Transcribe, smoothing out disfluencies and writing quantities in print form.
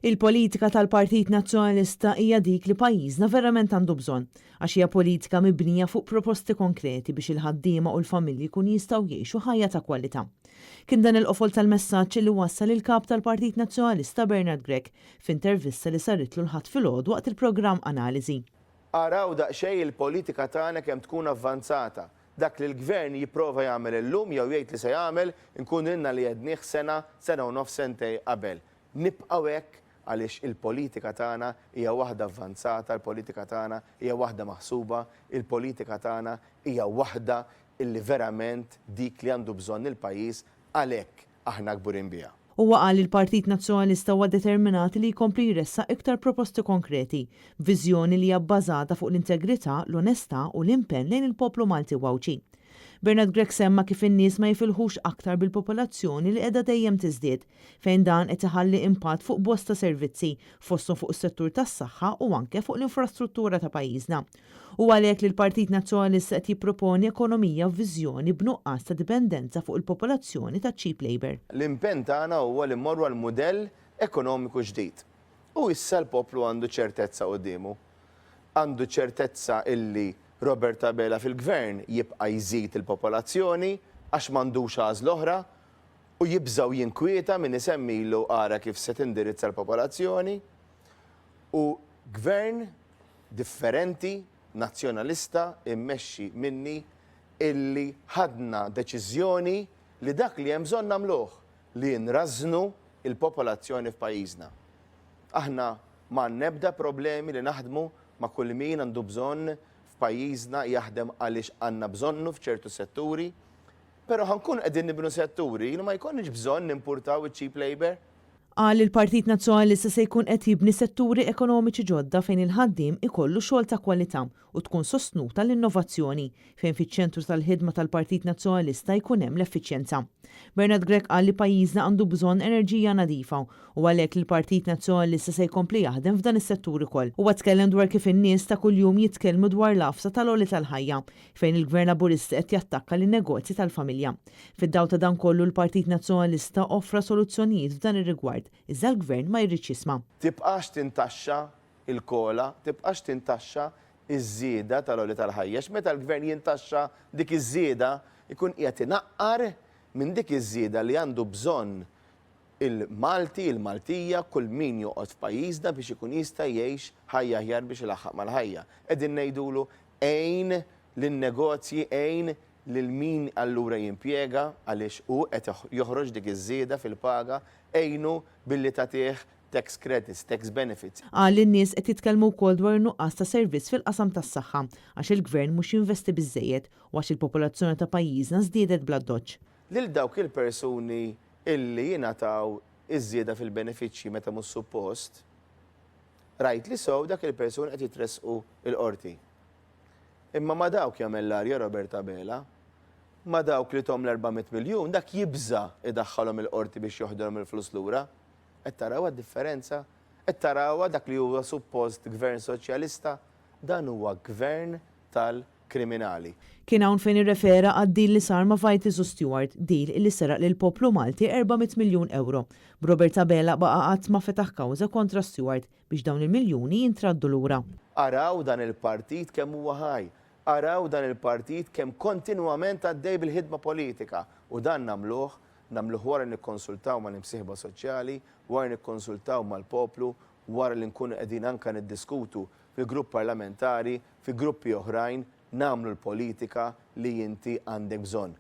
Il-politika tal-Partit Nazzjonalista hija dik li pajjiżna verament għandu bżonn, għax hija politika mibnija fuq proposti konkreti biex il-ħaddiema u l-familji jkunu jistgħu jgħixu ħajja ta' kwalità. Kien dan il-qofol tal-messaġġ li wassal il-Kap tal-Partit Nazzjonalista Bernard Grech f'intervista li saritlu l-Ħadd filgħodu waqt il-programm Analiżi. Araw daqsxejn il-politika tagħna kemm tkun avvanzata. Dak li l-Gvern jipprova jagħmel illum jew jgħid li se jagħmel, inkunu ilna li għednih sena, sena u nofs, sentejn qabel. Nibqgħu hekk għaliex il-politika tagħna hija waħda avvanzata, il-politika tagħna hija waħda maħsuba, il-politika tagħna hija waħda illi verament dik li għandu bżonn il-pajjiż għalhekk aħna kburin biha. Huwa qal li l-Partit Nazzjonalista huwa determinat li jkompli jressaq iktar proposti konkreti, b'viżjoni li hija bbażata fuq l-integrità, l-onestà u l-impenn lejn il-poplu Malti u Għawdxi. Bernard Grech semma kif in-nies ma jifilħux aktar bil-popolazzjoni li qiegħda dejjem tiżdied, fejn dan qed iħalli impatt fuq bosta servizzi, fosthom fuq is-settur tas-saħħa u anke fuq l-infrastruttura ta' pajjiżna. Hu għalhekk li l-Partit Nazzjonalista qed jipproponi ekonomija f'viżjoni b'nuqqas ta' dipendenza fuq il-popolazzjoni taċ-cheap labour. L-impenn tagħna huwa li mmorru għal mudell ekonomiku ġdid. U issa l-poplu għandu ċertezza quddiemu. Għandu ċertezza illi Robert Abela fil-Gvern jibqa' jżid il-popolazzjoni għax m'għandux għażla oħra u jibża' u jinkwieta min isemmilu ara kif se tindirizza l-popolazzjoni u gvern differenti, nazzjonalista immexxi minni illi ħadna deċiżjoni li dak li hemm bżonn nagħmluh, li nrażżnu l-popolazzjoni f'pajjiżna. Aħna m'għandna ebda problemi li naħdmu ma' kull min għandu bżonn f'pajjiżna jaħdem għaliex għandna bżonnu f'ċertu setturi, Però ħa nkunu qegħdin nibnu setturi li ma jkollniex bżonn nimpurtaw iċ-cheap labour. Qal li l-Partit Nazzjonalista se jkun qed jibni setturi ekonomiċi ġodda fejn il-ħaddiem ikollu xogħol ta' kwalità u tkun sostnuta l-innovazzjoni, fejn fiċ-ċentru tal-ħidma tal-Partit Nazzjonalista jkun hemm l-effiċjenza. Bernard Grech qal li pajjiżna għandu bżonn enerġija nadifa u għalhekk li l-Partit Nazzjonalista se jkompli jaħdem f'dan is-settur ukoll. Huwa tkellem dwar kif in-nies ta' kuljum jitkellmu dwar l-għafsa tal-għoli tal-ħajja fejn il-Gvern Laburista qed jattakka lin-negozji tal-familja. Fid-dawl ta' dan kollu l-Partit Nazzjonalista offra soluzzjonijiet f'dan ir-rigward, iżda l-Gvern ma jridx jisma'. Tibqax tintaxxa l-COLA, tibqax tintaxxa ż-żieda tal-għoli tal-ħajja għax meta l-Gvern jintaxxa dik iż-żieda jkun qiegħed inaqqar minn dik iż-żieda li għandu bżonn il-Malti, il-Maltija, kull min joqgħod f'pajjiżna biex ikun jista' jgħix ħajja aħjar biex ilaħħaq mal-ħajja. Qegħdin ngħidulu għin lin-negozji, għin lil min allura jimpjega għaliex hu qed joħroġ dik iż-żieda fil-paga, għinu billi tagħtih tax credits, tax benefits. Qal li n-nies qed jitkellmu wkoll dwar in-nuqqas ta' servizz fil-qasam tas-saħħa għax il-Gvern mhux jinvesti biżżejjed u għax il-popolazzjoni ta' pajjiżna żdiedet bl-addoċċ. Lil dawk il-persuni illi jingħataw iż-żieda fil-benefiċċji meta mhux suppost, rajt li sew dak il-persuni qed jitressqu l-Qorti. Imma ma' dawk jagħmel l-arja Robert Abela. Ma' dawk li thom l-400 miljun dak jibża' idaħħalhom il-Qorti biex joħdilhom il-flus lura. Qed tarawha d-differenza? Qed tarawha dak li huwa suppost Gvern Soċjalista? Dan huwa Gvern tal kriminali. Kien hawn fejn irrefera għad-deal li sar ma' Vitals u Steward, deal illi seraq lill-poplu Malti 400 miljun ewro. B'Robert Abela baqa' qatt ma fetaħ kawża kontra Steward biex dawn il-miljuni jintraddu lura. Araw dan il-partit kemm huwa ħaj. Araw dan il-partit kemm kontinwament għaddej bil-ħidma politika. U dan nagħmluh, nagħmluh wara li nikkonsultaw mal-imsieħba soċjali, wara li nikkonsultaw mal-poplu, wara li nkunu qegħdin anke niddiskutu fil-grupp parlamentari, fi gruppi oħrajn, nagħmlu l-politika li inti għandek bżonn.